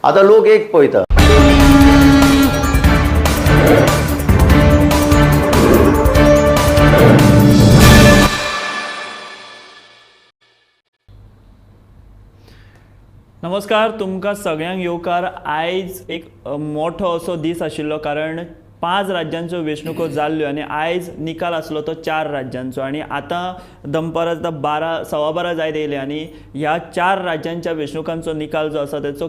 आतां लोक एक पळयता. नमस्कार, तुमकां सगळ्यांक येवकार. आयज एक मोठो असो दीस आशिल्लो, कारण 5 राज्यांच्यो वेंचणुको जाल्ल्यो आनी आयज निकाल आसलो तो 4 राज्यांचो. आनी आतां दनपार आतां 12:15 जायत येयले आनी ह्या 4 राज्यांच्या वेंचणुकांचो निकाल जो आसा तेचो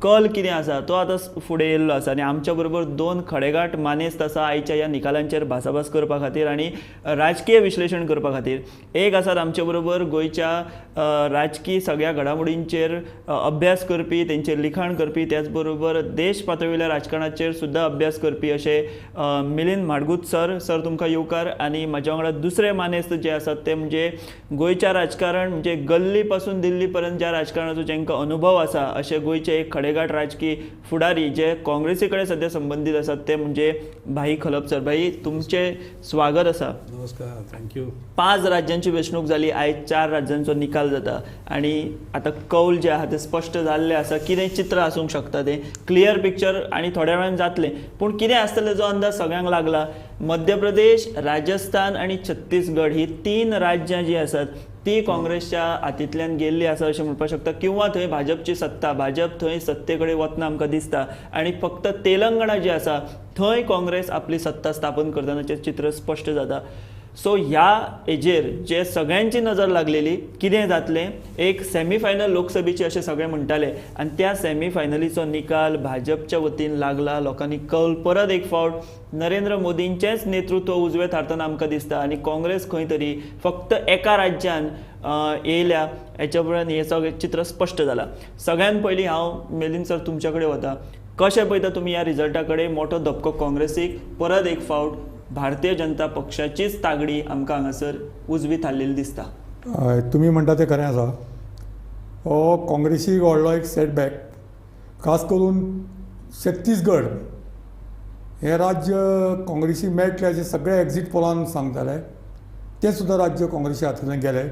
कल कितें आसा तो आतां फुडें येयल्लो आसा. आनी आमच्या बरोबर 2 खडेगांठ मानेस्त आसा आयच्या ह्या निकालांचेर भासाभास करपा खातीर आनी राजकीय विश्लेशण करपा खातीर. एक आसात आमचे बरोबर गोंयच्या राजकीय सगळ्या घडामोडींचेर अभ्यास करपी, तेंचेर लिखाण करपी, त्याच बरोबर देश पातळीवयल्या राजकारणाचेर सुद्दां अभ्यास करपी अशे मिलिंद म्हाडगूत सर. सर तुमकां येवकार. आनी म्हज्या वांगडा दुसरे मानेस्त जे आसात ते म्हणजे गोंयच्या राजकारण म्हणजे गल्ली पासून दिल्ली पर्यंत ज्या राजकारणाचो जांकां अनुभव आसा अशे गोंयचे एक खडेगांठ राजकी फुडारी जे काँग्रेसी कडेन सद्या संबंदीत आसात ते म्हणजे भाई खलप सर. भाई तुमचें स्वागत आसा. नमस्कार, thank you. 5 राज्यांची वेंचणूक जाली, आयज 4 राज्यांचो निकाल जाता आनी आतां कौल जे आहा ते स्पश्ट जाल्ले आसा. कितें चित्र आसूंक शकता तें क्लियर पिक्चर आनी थोड्या वेळान जातलें, पूण कितें आसतलें जो अंदाज सगळ्यांक लागला. मध्य प्रदेश, राजस्थान आनी छत्तीसगड ही 3 राज्यां जी आसात ती काँग्रेसच्या हातींतल्यान गेल्ली आसा अशें म्हणपाक शकता, किंवा थंय भाजपची सत्ता, भाजप थंय सत्ते कडेन वतना आमकां दिसता. आनी फक्त तेलंगणा जी आसा थंय काँग्रेस आपली सत्ता स्थापन करतनाचें चित्र स्पश्ट जाता. सो ह्या हेजेर जे सगळ्यांची नजर लागलेली कितें जातलें, एक सेमीफायनल लोकसभेची अशें सगळे म्हणटाले आनी त्या सेमीफायनलीचो निकाल भाजपच्या वतीन लागला. लोकांनी कौल परत एक फावट नरेंद्र मोदींचेंच नेतृत्व उजवें थारतना आमकां दिसता आनी काँग्रेस खंय तरी फक्त एका राज्यान येयल्या हेच्या वयल्यान हें सगळें चित्र स्पश्ट जालां. सगळ्यान पयलीं हांव मिलिंद सर तुमच्या कडेन वता. कशें पळयता तुमी ह्या रिजल्टा कडेन? मोठो धपको काँग्रेसीक, परत एक फावट भारतीय जनता पक्षाचीच तागडी आमकां हांगासर उजवी थारलेली दिसता. हय, तुमी म्हणटा तें खरें आसा. हो काँग्रेसीक व्हडलो एक सेटबॅक, खास करून छत्तीसगड हें राज्य काँग्रेसीक मेळटलें अशें सगळे एक्जीट पोलान सांगताले, तें सुद्दां राज्य काँग्रेसी हातांतल्यान गेलें.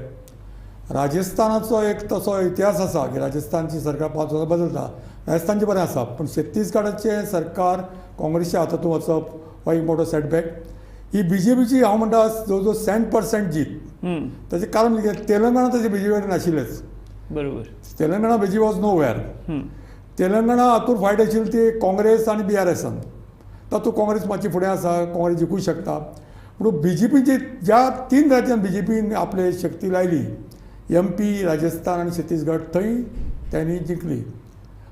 राजस्थानाचो एक तसो इतिहास आसा की राजस्थानची सरकार 5 वर्सां बदलता, राजस्थानचें बरें आसा, पूण छत्तीसगडाचें सरकार काँग्रेसच्या हातांतून वचप हो एक मोठो सेटबॅक. ही बी जे पीची हांव म्हणटा जवळ जवळ 100% जीत. ताचें कारण कितें, तेलंगणा तशें बी जे पी कडेन नाशिल्लेंच. बरोबर, Telangana B J P was nowhere. Telangana हातूंत फायट आशिल्ली ती काँग्रेस आनी बी आर एसान, तातूंत काँग्रेस मातशी फुडें आसा, काँग्रेस जिखूंक शकता. पूण बी जे पीची ज्या 3 राज्यांत बी जे पीन आपली शक्ती लायली, एम पी, राजस्थान आनी छत्तीसगड, थंय त्यांनी जिखली.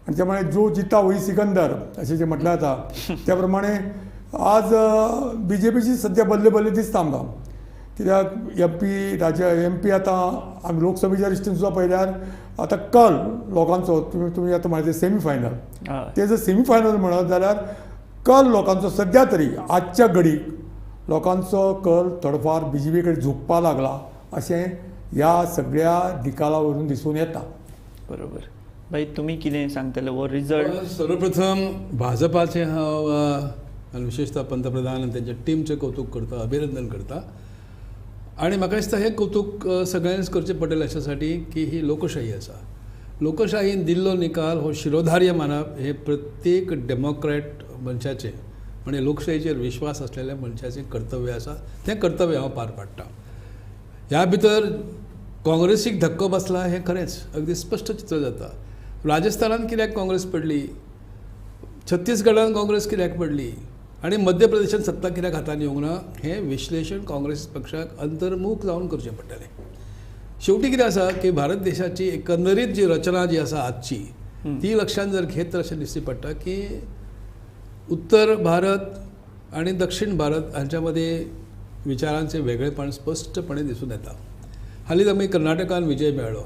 आनी त्या प्रमाणे जो जिता वही सिकंदर अशें जें म्हटलें जाता त्या प्रमाणे आज बी जे पीची सद्या बल्ले बल्ले दिसता आमकां. कित्याक एम पी राज्य एम पी आतां आमी लोकसभेच्या दृश्टीन सुद्दां पळयल्यार आतां कल लोकांचो, तुमी आतां म्हणलें सेमीफायनल, ते जर सेमीफायनल म्हणत जाल्यार कल लोकांचो सद्या तरी आजच्या घडीक लोकांचो कल थोडोफार बी जे पी कडेन झुकपाक लागला अशें ह्या सगळ्या निकाला वरून दिसून येता. बरोबर. भाई तुमी कितें सांगतले हो रिजल्ट? सर्वप्रथम भाजपाचें हांव आनी विशेषतः पंतप्रधान आनी तेंच्या टिमचें कौतूक करता, अभिनंदन करता. आनी म्हाका दिसता हें कौतूक सगळ्यांनीच करचें पडटलें अशासाठी की ही लोकशाही आसा. लोकशाहीन दिल्लो निकाल हो शिरोधार्य मानप हें प्रत्येक डेमोक्रॅट मनशाचें, म्हणजे लोकशाहीचेर विश्वास आसलेल्या मनशाचें कर्तव्य आसा. तें कर्तव्य हांव पार पाडटा. ह्या भितर काँग्रेसीक धक्को बसला हें खरेंच अगदी स्पश्ट चित्र जाता. राजस्थानान कित्याक काँग्रेस पडली, छत्तीसगडान काँग्रेस कित्याक पडली आनी मध्य प्रदेशान सत्ता कित्याक हातान येवंक ना हें विश्लेशण काँग्रेस पक्षाक अंतर्मुख जावन करचें पडटलें. शेवटी कितें आसा की भारत देशाची एकंदरीत जी रचना जी आसा आजची ती लक्षांत जर घेत तर अशें दिश्टी पडटा की उत्तर भारत आनी दक्षिण भारत हांच्या मदीं विचारांचें वेगळेपण स्पश्टपणे दिसून येता. हालींच आमी कर्नाटकान विजय मेळ्ळो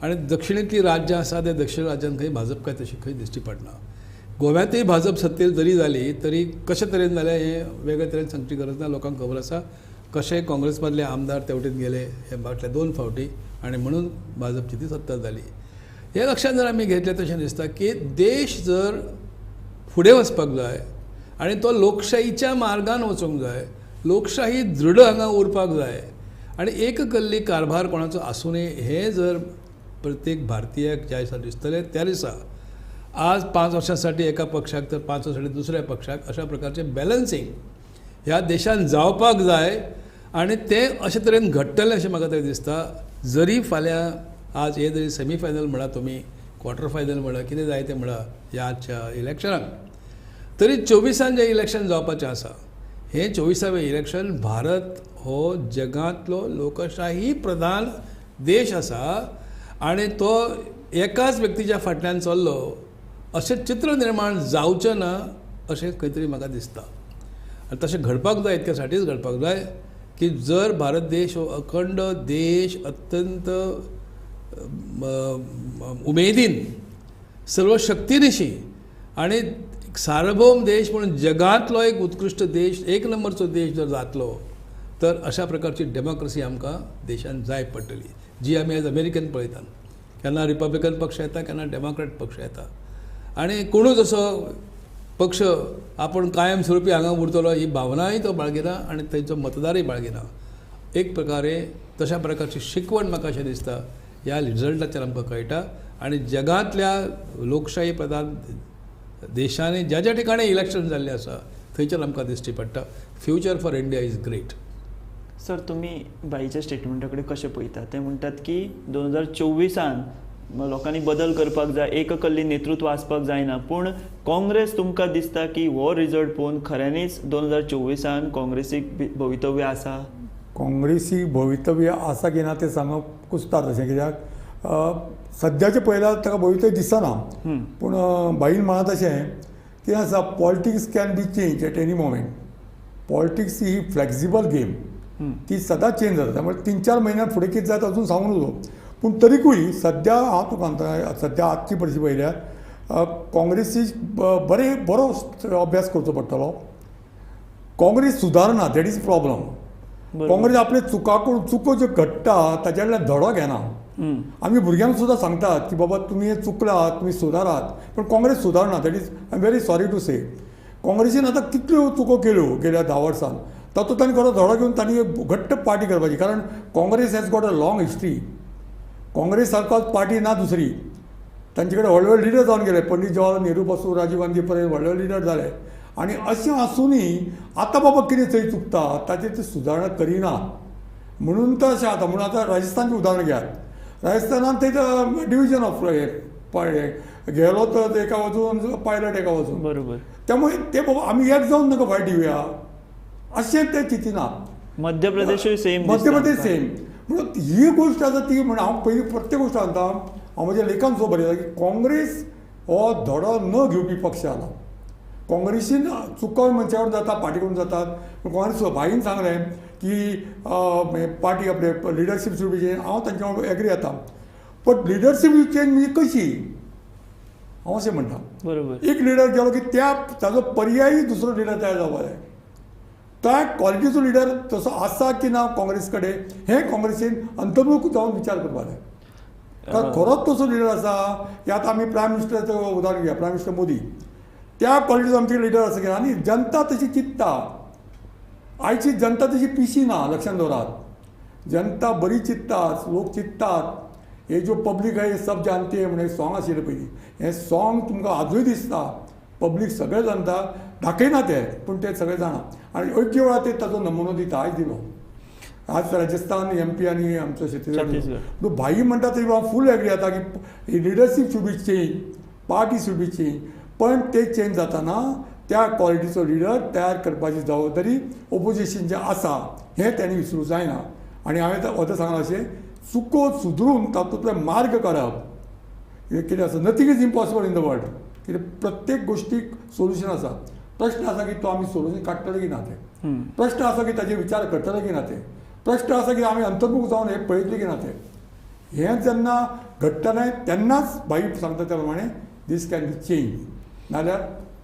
आनी दक्षिणेंतलीं राज्यां आसा त्या दक्षिण राज्यांत खंय भाजप काय तशी खंय दिश्टी पडना. गोव्यांतूय भाजप सत्तेर जरी जाली तरी कशे तरेन जालें हें वेगळे तरेन सांगची गरज ना, लोकांक खबर आसा कशे काँग्रेस मदले आमदार ते वटेन गेले हे फाटले 2 फावटी आनी म्हणून भाजपची ती सत्ता जाली. हें लक्षांत जर आमी घेतलें तशें दिसता की देश जर फुडें वचपाक जाय आनी तो लोकशाहीच्या मार्गान वचूंक जाय, लोकशाही दृढ हांगा उरपाक जाय आनी एक कल्ली कारभार कोणाचो आसूं नये हें जर प्रत्येक भारतीयाक ज्या दिसा दिसतलें त्या दिसा आज 5 वर्सांसाठी एका पक्षाक तर 5 वर्सांसाठी दुसऱ्या पक्षाक, अशा प्रकारचें बॅलन्सींग ह्या देशान जावपाक जाय आनी तें अशे तरेन घडटलें अशें म्हाका तरी दिसता. जरी फाल्यां आज हे जरी सेमीफायनल म्हणा, तुमी क्वॉर्टर फायनल म्हणा, कितें जाय तें म्हणा ह्या आजच्या इलेक्शनाक, तरी 24 जें इलेक्शन जावपाचें आसा हें 24वें इलेक्शन, भारत हो जगांतलो लोकशाही प्रधान देश आसा आनी तो एकाच व्यक्तीच्या फाटल्यान चल्लो अशें चित्र निर्माण जावचें ना अशें खंय तरी म्हाका दिसता. आनी तशें घडपाक जाय, इतक्या साठीच घडपाक जाय की जर भारत देश हो अखंड देश अत्यंत उमेदीन सर्व शक्तीनिशी आनी सार्वभौम देश म्हणून जगांतलो एक उत्कृश्ट देश, एक नंबरचो देश जर जातलो तर अशा प्रकारची डेमोक्रेसी आमकां देशान जाय पडटली, जी आमी आयज अमेरिकेन पळयतात. केन्ना रिपब्लिकन पक्ष येता, केन्ना डेमोक्रेट पक्ष येता आनी कोणूच असो पक्ष आपूण कायम स्वरुपी हांगा उरतलो ही भावनाय तो बाळगिना आनी थंयचो मतदारय बाळगिना. एक प्रकारे तशा प्रकारची शिकवण म्हाका अशें दिसता ह्या रिजल्टाचेर आमकां कळटा. आनी जगांतल्या लोकशाही प्रधान देशांनी ज्या ज्या ठिकाणी इलेक्शन जाल्लें आसा थंयच्यान आमकां दिश्टी पडटा. Future for India is great. Sir, तुमी भाईच्या स्टेटमेंटा कडेन कशें पळयता? ते म्हणटात की 2024 लोकांनी बदल करपाक जाय, एककल्ली नेतृत्व आसपाक जायना, पूण काँग्रेस तुमकां दिसता की हो रिजल्ट पळोवन खऱ्यांनीच 2024 काँग्रेसीक भवितव्य आसा? काँग्रेसीक भवितव्य आसा की ना तें सांगप कुस्तार तशें, कित्याक सद्याचें पळयल्यार ताका भवितव्य दिसना. पूण भाईन म्हणा तशें कितें आसा, politics can be change at any moment. Politics he flexible game, ती सदांच चेंज जाता. त्यामुळे 3-4 म्हयन्यां फुडें कितें जाता अजून सांगूं नजो. पूण तरीकूय सद्या हांव तुका सांगता, सद्या आजची परिस्थिती पळयल्यार काँग्रेसीक बरो अभ्यास करचो पडटलो. Congress सुदारना, that is problem. Congress आपले चुकाकून चुको ज्यो घडटा ताच्या कडल्यान धडो घेना. आमी भुरग्यांक सुद्दां सांगतात की बाबा तुमी हें चुकलात, तुमी सुदारात, पूण Congress सुदारना. That is I am very sorry to say. काँग्रेसीन आतां कितल्यो चुको केल्यो गेल्या 10 वर्सांत, तातूंत तांणी खरो धडो घेवन तांणी एक घट्ट पार्टी करपाची. कारण Congress has got a long history. Congress सारकोच पार्टी ना दुसरी. तांचे कडेन व्हडले व्हडले लिडर जावन गेले, पंडीत जवाहरलाल नेहरू पासून राजीव गांधी पर्यंत व्हडले व्हडले लिडर जाले. आनी अशें आसुनूय आतां बाबा कितें थंय चुकता ताचेर ते सुदारणा करिना म्हणून तर अशें जाता. म्हणून आतां राजस्थानचें उदाहरण घेयात. राजस्थानान थंय डिविजन ऑफ गेलो तर एका बाजून, पायलट एका बाजून, बरोबर. त्यामुळे ते बाबा आमी एक जावन तांकां फायट दिवया अशें ते चिंतिना. मध्य प्रदेशूय सेम, मध्य प्रदेश सेम. म्हणून ही गोश्ट आसा ती म्हण हांव पयलीं प्रत्येक गोश्ट सांगता, हांव म्हज्या लेखान सुद्दां बरयता की काँग्रेस हो धडो न घेवपी पक्ष जाला. काँग्रेसीन चुको मनशा कडून जाता, पार्टी कडून जातात. पूण काँग्रेस भाईन सांगलें की पार्टी आपले लिडरशीप should be change, हांव तांच्या वांगडा एग्री जाता. बट लिडरशीप चेंज म्हणजे कशी, हांव अशें म्हणटा. बरोबर. एक लिडर गेलो की त्या ताजो पर्यायी दुसरो लिडर तयार जावपाक जाय. त्या क्वॉलिटीचो लिडर तसो आसा की ना काँग्रेस कडेन हें काँग्रेसीन अंतर्मुख जावन विचार करपाक जाय. कारण खरोच तसो लिडर आसा की आतां आमी प्रायम मिनिस्टराचें उदाहरण घेया, प्रायम मिनिस्टर मोदी, त्या क्वॉलिटीचो आमचे लिडर आसा की ना. आनी जनता तशी चिंत्ता, आयची जनता तशी पिशी ना, लक्षांत दवरात. जनता बरी चिंत्ता, लोक चिंत्तात. हे जो पब्लीक आहे सब जानते हैं म्हणून एक सॉंग आशिल्लें पयलीं, हें सॉंग तुमकां आजूय दिसता. पब्लीक सगळें जाणता, दाखयना ते, पूण ते सगळे जाणा. आनी योग्य वेळार ते ताचो नमुनो दिता. आयज दिलो, आज राजस्थान एम पी आनी आमचो छत्तीसगड. भाई म्हणटा थंय हांव फूल एग्री जाता की leadership should be change, party should be change. पण ते चेंज जाताना त्या क्वॉलिटीचो लिडर तयार करपाची जबाबदारी ओपोजिशनची आसा हें तांणी विसरूंक जायना. आनी हांवें आतां सांगलां अशें, चुको सुदरून तातूंतले मार्ग काडप कितें आसा, nothing is impossible in the world. कितें प्रत्येक गोश्टीक सोल्युशन आसा. प्रश्न आसा की तो आमी सोल्युशन काडटले की ना तें, प्रश्न आसा की ताजेर विचार करतले की ना तें, प्रश्न आसा की आमी अंतर्मुख जावन हें पळयतले की ना तें. हें जेन्ना घडटलें तेन्नाच भाई सांगता त्या प्रमाणे दीस can be change, नाल्यार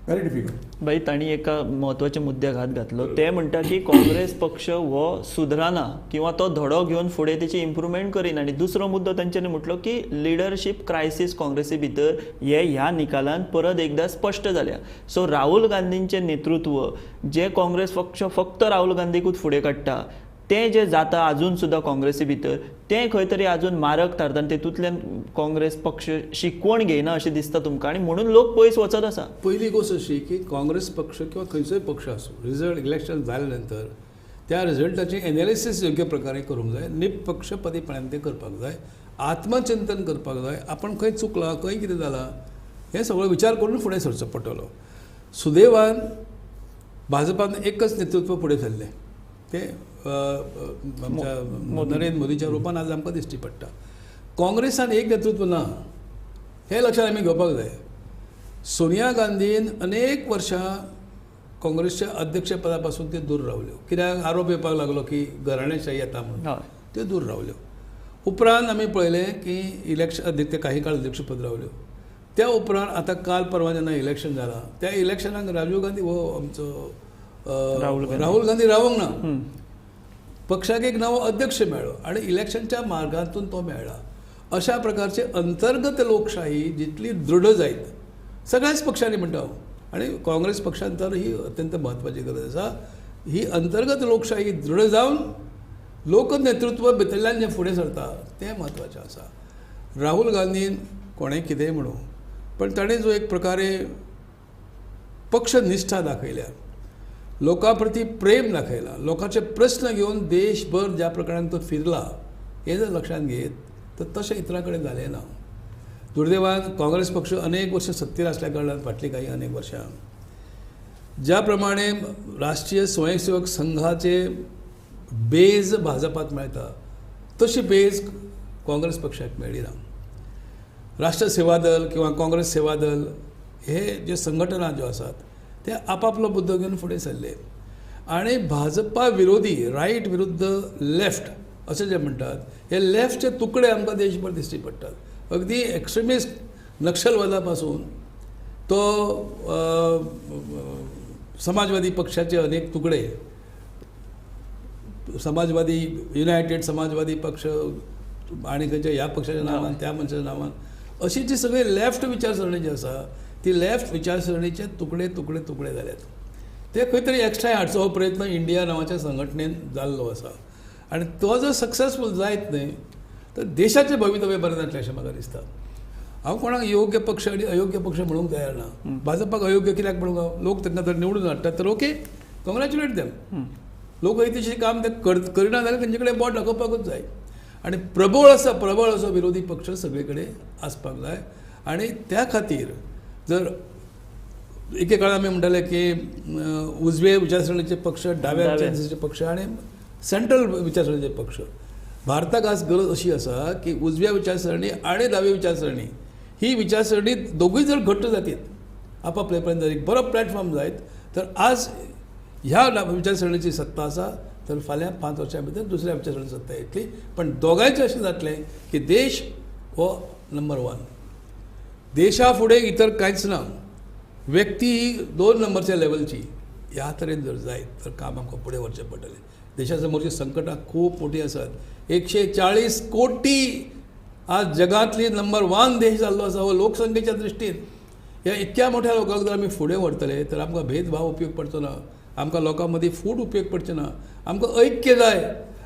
व्हेरी डिफिकल्ट. भाई तांणी एका म्हत्वाच्या मुद्द्याक हात घातलो. ते म्हणटा की काँग्रेस पक्ष हो सुदराना किंवा तो धडो घेवन फुडें तेची इम्प्रुवमेंट करिना. आनी दुसरो मुद्दो तांच्यांनी म्हटलो की लिडरशीप क्रायसीस काँग्रेसी भितर हे ह्या निकालान परत एकदां स्पश्ट जाल्या. सो राहुल गांधींचें नेतृत्व जे काँग्रेस पक्ष फक्त राहुल गांधीकूच फुडें काडटा, तें जें जाता आजून सुद्दां काँग्रेसी भितर तें खंय तरी आजून मारक थारता आनी तेतूंतल्यान काँग्रेस पक्ष शिकवण घेयना अशें दिसता तुमकां आनी म्हणून लोक पयस वचत आसा. पहिली गोष्ट अशी की काँग्रेस पक्ष किंवा खंयचोय पक्ष आसूं, रिजल्ट इलेक्शन जाले नंतर त्या रिजल्टाचें एनालिसीस योग्य प्रकारे करूंक जाय, निपक्षपातीपणान तें करपाक जाय, आत्मचिंतन करपाक जाय, आपण खंय चुकलां, खंय कितें जालां हें सगळो विचार करून फुडें सरचो पडटलो. सुदैवान भाजपान एकच नेतृत्व फुडें सरलें, तें आमच्या नरेंद्र मोदीच्या रुपान आज आमकां दिश्टी पडटा. काँग्रेसान एक नेतृत्व ना हें लक्षांत आमी घेवपाक जाय. सोनिया गांधीन अनेक वर्सां काँग्रेसच्या अध्यक्षपदा पासून ते दूर रावल्यो, कित्याक आरोप येवपाक लागलो की घराणेशाही येता म्हणून, त्यो दूर रावल्यो. उपरांत आमी पळयलें की इलेक्शन ते काही काळ अध्यक्षपद रावल्यो. त्या उपरांत आतां काल परवां जेन्ना इलेक्शन जालां त्या इलेक्शनाक राजीव गांधी हो आमचो राहुल गांधी रावंक ना, पक्षाक एक नवो अध्यक्ष मेळ्ळो आनी इलेक्शनच्या मार्गांतून तो मेळ्ळा. अशा प्रकारचे अंतर्गत लोकशाही जितली दृढ जायत सगळ्याच पक्षांनी म्हणटा हांव, आनी काँग्रेस पक्षान तर ही अत्यंत म्हत्वाची गरज आसा, ही अंतर्गत लोकशाही दृढ जावन लोकनेतृत्व भितरल्यान जें फुडें सरता तें म्हत्वाचें आसा. राहुल गांधीन कोणें कितेंय म्हणूं पण ताणें जो एक प्रकारे पक्षनिश्ठा दाखयल्या, लोकां प्रती प्रेम दाखयलां, लोकांचे प्रस्न घेवन देशभर ज्या प्रकारान तो फिरला हें जर लक्षांत घेत तर तशें इतरां कडेन जालें ना. दुर्दैवान काँग्रेस पक्ष अनेक वर्सां सत्तेर आसल्या कारणान फाटलीं काही अनेक वर्सां ज्या प्रमाणे राष्ट्रीय स्वयंसेवक संघाचे बेज भाजपात मेळटा तशी बेज काँग्रेस पक्षाक मेळ्ळी ना. राष्ट्र सेवा दल किंवा काँग्रेस सेवा दल हे जे संघटना ज्यो आसात ते आपापलो मुद्दो घेवन फुडें सरले आनी भाजपा विरोधी रायट विरुद्ध लेफ्ट अशें जे म्हणटात हे लेफ्टचे तुकडे आमकां देशभर दिश्टी पडटात. अगदी एक्स्ट्रिमिस्ट नक्षलवादा पासून तो समाजवादी पक्षाचे अनेक तुकडे, समाजवादी युनायटेड समाजवादी पक्ष आनी खंयच्या ह्या पक्षाच्या नांवान त्या मनशाच्या नांवान अशी जी सगळी लेफ्ट विचारसरणी जी आसा ती लेफ्ट विचारसरणीचे तुकडे तुकडे तुकडे जाल्यात. ते खंय तरी एकठांय हाडचो हो प्रयत्न इंडिया नांवाच्या संघटनेन जाल्लो आसा आनी तो जर सक्सेसफूल जायत न्हय तर देशाचें भवितव्य बरें जातलें अशें म्हाका दिसता. हांव कोणाक योग्य पक्ष आनी अयोग्य पक्ष म्हणूंक तयार ना. भाजपाक अयोग्य कित्याक म्हणूंक हांव? लोक तांकां जर निवडून हाडटात तर ओके, कॉंग्रॅच्युलेट देम. लोक तशें काम ते करिना जाल्यार तेंचे कडेन बोट दाखोवपाकूच जाय. आनी प्रबळ आसा, प्रबळ असो विरोधी पक्ष सगळे कडेन आसपाक जाय. आनी त्या खातीर जर एके काळार आमी म्हणटाले की उजवे विचारसरणीचे पक्ष, डाव्या विचारसरणीचे पक्ष आनी सेंट्रल विचारसरणीचे पक्ष, भारताक आज गरज अशी आसा की उजव्या विचारसरणी आनी दावी विचारसरणी ही विचारसरणी दोगूय जर घट्ट जातीत आपापले पर्यंत जर एक बरो प्लॅटफॉर्म जायत तर आज ह्या विचारसरणीची सत्ता आसा तर फाल्यां 5 वर्सां भितर दुसऱ्या विचारसरणीची सत्ता येतली. पण दोगांयचें अशें जातलें की देश हो नंबर 1, देशा फुडें इतर कांयच ना, व्यक्ती ही 2 नंबरच्या लेवलची. ह्या तरेन जर जायत तर काम आमकां फुडें व्हरचें पडटलें. देशा समोरची संकटां खूब मोटीं आसात. 140 कोटी आज जगांतली नंबर 1 देश जाल्लो आसा हो लोकसंख्येच्या दृश्टीन. ह्या इतक्या मोठ्या लोकांक जर आमी फुडें व्हरतले तर आमकां भेदभाव उपयोग पडचो ना, आमकां लोकां मदीं फूट उपयोग पडचें ना, आमकां ऐक्य जाय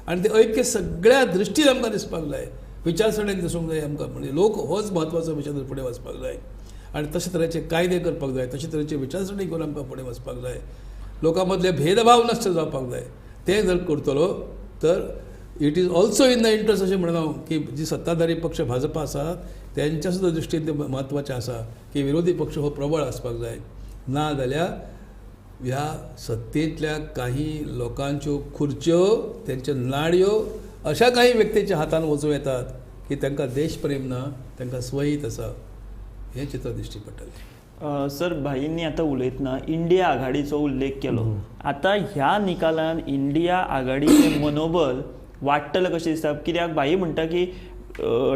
आनी तें ऐक्य सगळ्या दृश्टीन आमकां दिसपाक जाय, विचारसरणेन दिसूंक जाय आमकां. म्हणजे लोक होच म्हत्वाचो विचार फुडें वचपाक जाय आनी तशे तरेचे कायदे करपाक जाय, तशे तरेचे विचारसरणी करून आमकां फुडें वचपाक जाय, लोकां मदले भेदभाव नश्ट जावपाक जाय. ते जर करतलो तर it is also in the interest अशें म्हणून हांव की जी सत्ताधारी पक्ष भाजपा आसा तेंच्या सुद्दां दृश्टीन तें म्हत्वाचें आसा की विरोधी पक्ष हो प्रबळ आसपाक जाय. ना जाल्यार ह्या सत्तेंतल्या काही लोकांच्यो खुर्च्यो, तेंच्यो नाडयो अशा काही व्यक्तीच्या हातान वचूं येतात की तांकां देशप्रेम ना, तांकां स्वहीत आसा, हें चित्र दिश्टी पडटलें. सर, भाईंनी आतां उलयतना इंडिया आघाडीचो उल्लेख केलो. आतां ह्या निकालान इंडिया आघाडीचें मनोबल वाडटलें कशें दिसता? कित्याक भाई म्हणटा की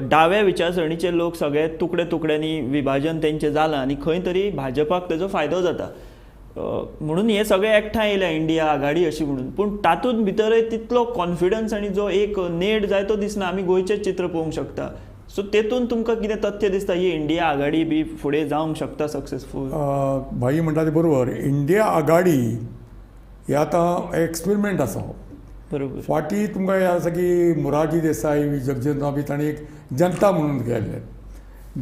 डाव्या विचारसरणीचे लोक सगळे तुकडे तुकड्यांनी विभाजन तेंचें जालां आनी खंय तरी भाजपाक तेजो फायदो जाता म्हणून हे सगळे एकठांय येयल्या इंडिया आघाडी अशी म्हणून. पूण तातूंत भितरय तितलो कॉन्फिडन्स आनी जो एक नेट जाय तो दिसना. आमी गोंयचें चित्र पळोवंक शकता. सो तेतून तुमकां कितें तथ्य दिसता ही इंडिया आघाडी बी फुडें जावंक शकता सक्सेसफूल? भाई म्हणटा ते बरोबर. इंडिया आघाडी हे आतां एक्सपेरिमेंट आसा. बरोबर. फाटीं तुमकां हें आसा की मोरारजी देसाय, जगजीवन राम बी तांणी एक जनता म्हणून केल्लें,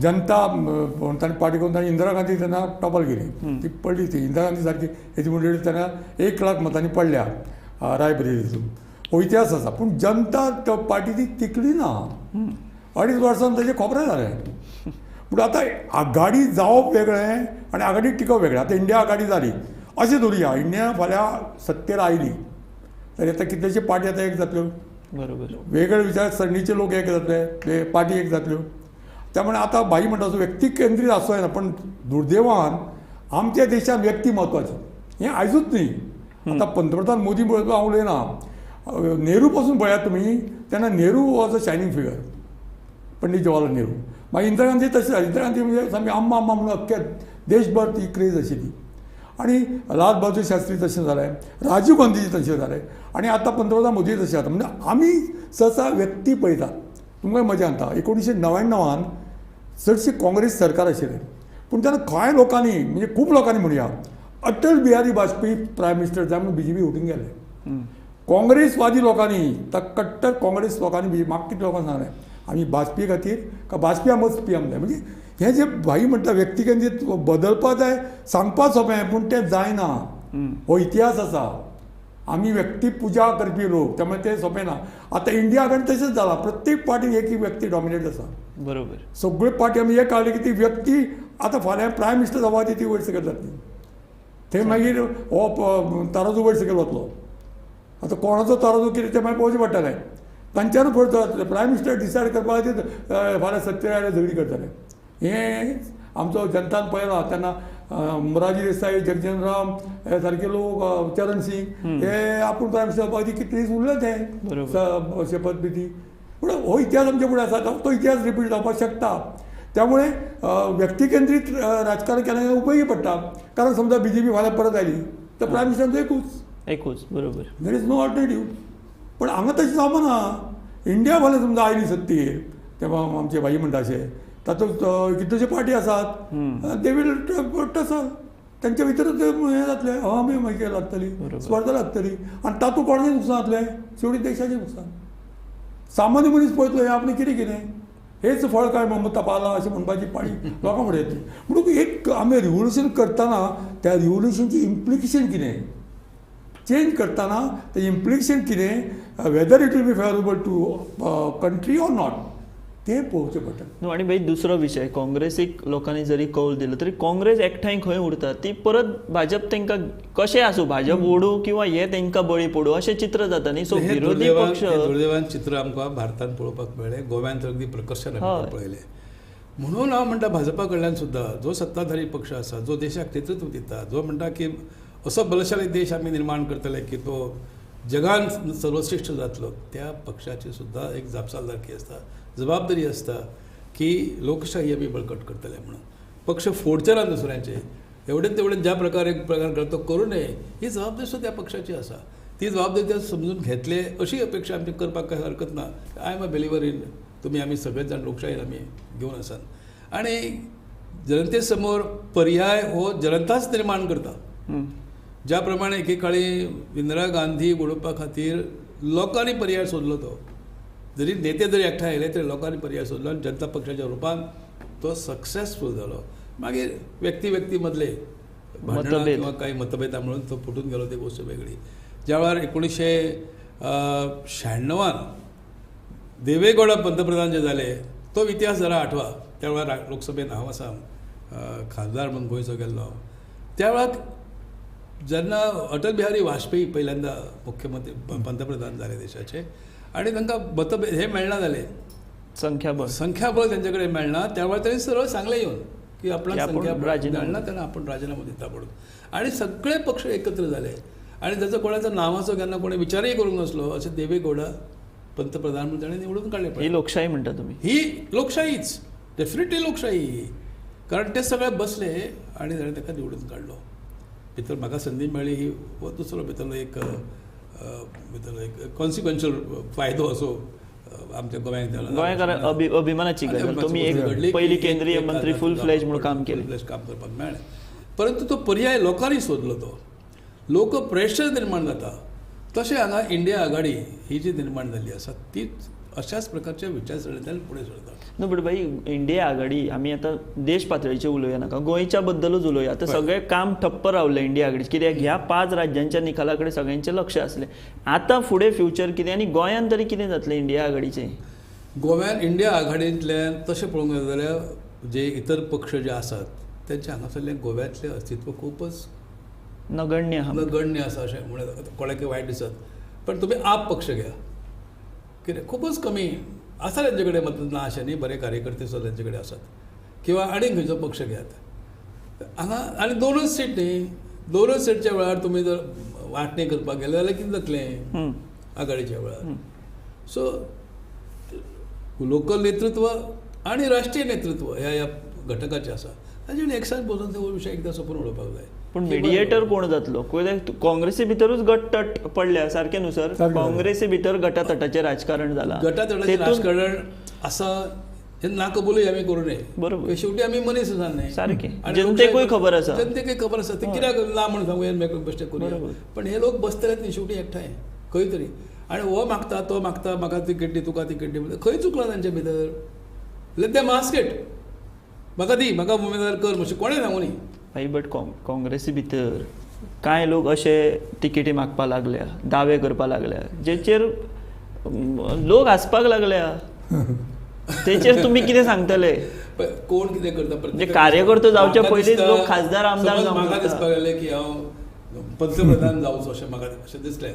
जनता म्हणून तांणी पार्टी करून तांणी इंदिरा गांधी तेन्ना टॉपल केली, ती पडली ती इंदिरा गांधी सारकी हेची म्हणली तेन्ना 1 लाख मतांनी पडल्या रायबरेलीतून. हो इतिहास आसा. पूण जनता पार्टी ती टिकली ना, 2.5 वर्सां ताजें खोबरें जालें. पूण आतां आघाडी जावप वेगळें आनी आघाडी टिकप वेगळें. आतां इंडिया आघाडी जाली अशें धरुया, इंडिया फाल्यां सत्तेर आयली तर आतां कितलेशे पार्टी आतां एक जातल्यो, बरोबर, वेगळे विचारसरणीचे लोक एक जातले, ते पार्टी एक जातल्यो. त्यामुळे आतां भाई म्हणटा असो व्यक्ती केंद्रीत आसूं येना, पण दुर्दैवान आमच्या देशांत व्यक्ती म्हत्वाची हें आयजूच न्ही. आतां पंतप्रधान मोदी पळोवपाक हांव उलयना, नेहरू पासून पळयात तुमी, तेन्ना Nehru was a shining figure, Pandit Jawaharlal Nehru. मागीर इंदिरा गांधी तशें जालें, इंदिरा गांधी म्हणजे सामकी अम्मा अम्मा म्हणून अख्ख्या देशभर ती क्रेज आशिल्ली. आनी लाल बहादूर शास्त्री तशें जालें, राजीव गांधीजी तशें जालें, आनी आतां पंतप्रधान मोदी तशें जाता. म्हणजे आमी सहसा व्यक्ती पळयतात. तुमकां मजा सांगता, 1999 चडशी काँग्रेस सरकार आशिल्लें, पूण तेन्ना कांय लोकांनी म्हणजे खूब लोकांनी म्हणया अटल बिहारी वाजपेयी प्रायम मिनिस्टर जाय म्हणून बीजेपी उठून गेले. काँग्रेसवादी लोकांनी, कट्टर काँग्रेस लोकांनी म्हाका कितल्या लोकांनी सांगलें आमी वाजपेयी खातीर का वाजपेयी आमच पी एम जाय. म्हणजे हें जे भाई म्हणटा व्यक्ती केंद्रीत बदलपा जाय, सांगपा सोंपें पूण तें जायना. हो इतिहास आसा. आमी व्यक्ती पुजा करपी लोक, त्यामुळे तें सोंपें ना. आतां इंडिया आघाडी तशेंच जालां, प्रत्येक पार्टीन एक एक व्यक्ती डॉमिनेट आसा. बरोबर, सगळ्यो पार्टी आमी एक काडली की ती व्यक्ती आतां फाल्यां प्रायम मिनिस्टर जावपा ती वयर सकयल जातली, थंय मागीर हो ताराजू वयर सकयल वतलो. आतां कोणाचो ताराजू कितें तें मागीर पळोवचें पडटलें, तांच्यानूच पळोवचो. प्रायम मिनिस्टर डिसायड करपा खातीर फाल्यां सत्तेर आयल्यार झगडी करतले. हें आमचो जनतान पळयला. तेन्ना मोरारजी देसाई, जगजीवन राम हे सारके लोक, चरण सिंग हे आपूण प्रायम मिनिस्टर जावपा खातीर कितले दीस उरले ते शपथविधी. पूण हो इतिहास आमच्या फुडें आसा, तो इतिहास रिपीट जावपाक शकता. त्यामुळे व्यक्तिकेंद्रीत राजकारण केल्याने उपयोगी पडटा. कारण समजा बीजेपी फाल्यां परत आयली तर प्रायम मिनिस्टर एकूच एकूच, बरोबर, there is no alternative. पण हांगा तशें जावना. इंडिया फाल्यां समजा आयली सत्तेर, तेव्हा आमचे भाई म्हणटा अशें तातूंत कितल्योश्यो पार्टी आसात, they will tussle, तांच्या भितरूच हें जातलें, हमी मागीर लागतली, स्पर्धा लागतली, आनी तातूंत कोणाचें नुकसान जातलें? शेवटी देशाचें नुकसान. सामान्य मनीस पळयतलो हें आपणें कितें कितें हेच फळ काय ममता पाला अशें म्हणपाची पाळी लोकां फुडें येतली. म्हणून एक आमी रिव्होल्युशन करतना त्या रिव्होल्युशनची इम्प्लिकेशन कितें, चेंज करतना तें इम्प्लिकेशन कितें, whether it will be favourable to country or not, तें पळोवचें पडटा. न्हू. आनी भाई दुसरो विशय, काँग्रेसीक लोकांनी जरी कौल दिलो तरी काँग्रेस एकठांय खंय उरता ती परत भाजप तांकां कशें आसूं, भाजप ओडूं किंवा हे तांकां बळी पडूं अशें चित्र जाता न्ही. सो विरोधी पक्ष दुर्दैवान चित्र आमकां भारतांत पळोवपाक मेळ्ळें, गोव्यांत अगदी प्रकर्षान आमी पळयलें. म्हणून हांव म्हणटा भाजपा कडल्यान सुद्दां जो सत्ताधारी पक्ष आसा, जो देशाक नेतृत्व दिता, जो म्हणटा की असो बलशाली देश आमी निर्माण करतले की तो जगान सर्वश्रेष्ठ जातलो, त्या पक्षाची सुद्दां एक जापसालदारकी आसता, जबाबदारी आसता की लोकशाही आमी बळकट करतले म्हणून. पक्ष फोडचे ना दुसऱ्यांचे, एवढे तेवढे ज्या प्रकारे एक प्रकार करतो करूं नये, ही जबाबदारी सुद्दां त्या पक्षाची आसा. ती जबाबदारी ते समजून घेतले अशी अपेक्षा आमची करपाक कांय हरकत ना. I am a believer in तुमी आमी सगळेच जाण लोकशाहीन आमी घेवन आसात आनी जनते समोर पर्याय हो जनताच निर्माण करता. ज्या प्रमाणे एकेकाळी इंदिरा गांधी उडोवपा खातीर लोकांनी पर्याय सोदलो, तो जरी नेते जरी एकठांय आयले तरी लोकांनी पर्याय सोदलो आनी जनता पक्षाच्या रुपान तो सक्सेसफूल जालो. मागीर व्यक्ती व्यक्ती मदले भांडणां किंवा काही मतभेदा म्हणून तो फुटून गेलो, ती गोश्ट वेगळी. ज्या वेळार 1996 देवेगौडा पंतप्रधान जे जाले तो इतिहास जरा आठवा. त्या वेळार लोकसभेन हांव आसा खासदार म्हणून गोंयचो गेल्लो. त्या वेळार जेन्ना अटल बिहारी वाजपेयी पहिल्यांदा मुख्यमंत्री पंतप्रधान जाले देशाचे आनी तांकां मतभेद हे मेळना जाले, संख्याबळ संख्याबळ तांचे कडेन मेळना, त्या वेळार तांणी सरळ सांगलें येवन की आपणाक संख्याबळ मेळना तेन्ना आपण राजिनामो दिता म्हणून. आनी सगळे पक्ष एकत्र जाले आनी ताचो कोणाचो नांवाचो केन्ना कोणें विचारय करूंक नासलो अशें देवेगौडा पंतप्रधान म्हणून ताणें निवडून काडले. ही लोकशाही म्हणटा तुमी? ही लोकशाहीच, डेफिनेटली लोकशाही ही, कारण ते सगळे बसले आनी ताणें ताका निवडून काडलो. भितर म्हाका संदी मेळ्ळी ही हो दुसरो भितरलो एक भितरलो एक कॉन्सिक्वन्शियल फायदो असो आमच्या गोंयांत जाला. गोंयकार अभिमानाची गजाल, तुमी एक पयली केंद्रीय मंत्री फूल फ्लॅज म्हणून काम केलें, फ्लॅज काम करपाक मेळ्ळें. परंतु तो पर्याय लोकांनी सोदलो, तो लोक प्रेशर निर्माण जाता, तशें हांगा इंडिया आघाडी ही जी निर्माण जाल्ली आसा ती अशाच प्रकारच्या विचारसरणींतल्यान फुडें सरता. न्हू बट भाई, इंडिया आघाडी आमी आतां देश पातळीचेर उलोवया नाका, गोंयच्या बद्दलूच उलोवया. आतां सगळें काम ठप्प रावलें इंडिया आघाडी, कित्याक ह्या 5 राज्यांच्या निकाला कडेन सगळ्यांचें लक्ष आसलें. आतां फुडें फ्युचर कितें आनी गोंयांत तरी कितें जातलें इंडिया आघाडीचें? गोव्यान इंडिया आघाडींतल्यान तशें पळोवंक गेलें जाल्यार जे इतर पक्ष जे आसात तेंचें हांगासरलें गोव्यांतलें अस्तित्व खूबच नगण्य आहा, नगण्य आसा अशें म्हणून कोणाकय वायट दिसत, पण तुमी आप पक्ष घ्या, कितें खुबूच कमी आसा तेंचे कडेन, मत ना अशें न्ही, बरे कार्यकर्ते सुद्दां तेंचे कडेन आसात, किंवा आनी खंयचो पक्ष घेयात हांगा आनी 2च सीट न्ही, 2च सीटच्या वेळार तुमी जर वांटणी करपाक गेले जाल्यार कितें जातलें आघाडीच्या वेळार? सो लोकल नेतृत्व आनी राष्ट्रीय नेतृत्व ह्या ह्या घटकाचें आसा, ताचे एकसार बसून ते विशय एकदां सोंपून उडोवपाक जाय. पूण मिडिएटर कोण जातलो? काँग्रेसी भितरूच गटतट पडल्या सारकें न्हू सर? काँग्रेसी भितर गटातटाचें राजकारण जालां, गटातटाचें राजकारण आसा हें ना कबूलय आमी करूं नये. बरोबर, शेवटी आमी मनीस आसा न्ही, सारकें, जनतेकूय खबर आसा, जनतेकूय खबर आसा, ते कित्याक ना म्हणून सांगूया, मेकळो बेश्टें करूया, पण हे लोक बसतलेच न्ही शेवटी एकठांय खंय तरी, आनी हो मागता तो मागता, म्हाका तिकेट दी तुका तिकेट दी, खंय चुकलां तांचे भितर? लेट देम आस्क it, म्हाका दी, म्हाका उमेदवार कर, मातशें कोणें सांगू न्ही. भाई बट काँग्रेसी भितर कांय लोक अशे तिकेटी मागपाक लागल्या, दावे करपाक लागल्या, जेचेर लोक हांसपाक लागल्या, तेचेर तुमी कितें सांगतले? कोण कितें करता? म्हणजे कार्यकर्तो जावचे पयलींच लोक खासदार आमदार जावंक, म्हाका दिसपाक लागलें की हांव पंतप्रधान जावचो अशें म्हाका अशें दिसलें,